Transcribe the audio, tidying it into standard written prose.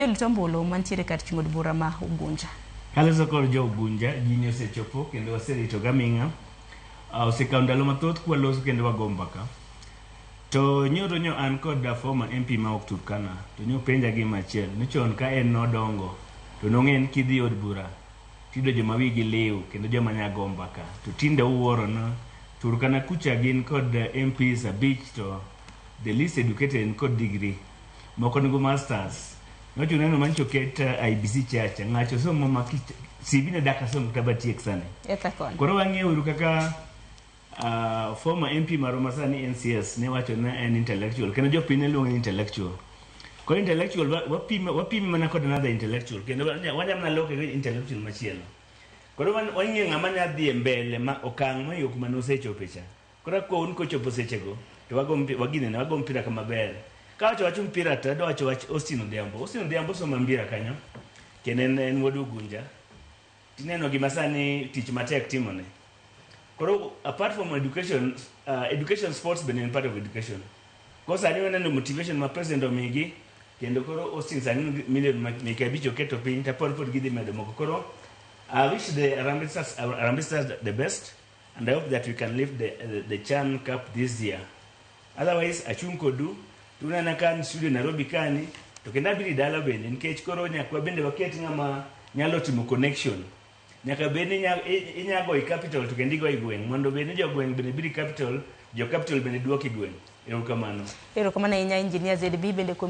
Jolit ombulu mantiere kar chung' od bura ma Ugunja. Kaloso kod jo Ugunja, gini osechopo kendo waserito gaming'a. Osekawo ndalo mathoth kwaloso kendo wago mbaka. To nyoro nyo an kod former MP ma ok Turkana to nyo penja gima achiel ni chon ka en nodongo to nong'e ni kidhi e od bura tiyudo joma wigi liw kendo joma nya go mbaka. To tinde owuoro ni Turkana kucha gin kod MPs abich to the least educated en kod degree. Moko nigo masters. Nochuno neno mancho ket IEBC chacha. Ng'acho somo ma CV ne dak asom kata batiek sani. Eka koni. Koro wang'eyo uru kaka former MP marwa ma sani NCS ne wacho ni en intellectual kendo jopiny ne luonge ni intellectual. Koro intellectual wapime mana kod another intellectual kendo wanya mana loke gi intellectual machielo. Koro wang'iyo ng'ama nya dhi e mbele ma okang' mohingo kuma nosechope cha. Koro akwaou ni kochopo sechego to wago waginene wago mpira kama ber. Kawacho wach mpira to adwa wacho wach Austin Odhiambo. Austin Odhiambo somo mpira kanyo kendo en wuod Ugunja. Tineno gima sani tich matek timone. Koro apart from education, education sports bende en part of education. Koro sani waneno motivation ma president omigi kendo koro Austin sani million meke abich oketo piny to pod gidhi medo moko. Koro I wish the Harambee Stars the best and I hope that we can lift the CHAN Cup this year. Otherwise achung' kodu to unena ka an studio Nairobi kani to kendo abiro dala bende nikech koro nyaka wabende waket ng'ama nyalo timo connection. Nyaka bed ni inya go i capital to kendo igo i gweng' mondo bed ni jogweng' bende biro i capital, jo capital bende duok i gweng'. Erokamano. Erokamano ahinya, Engineer ZB bende kuom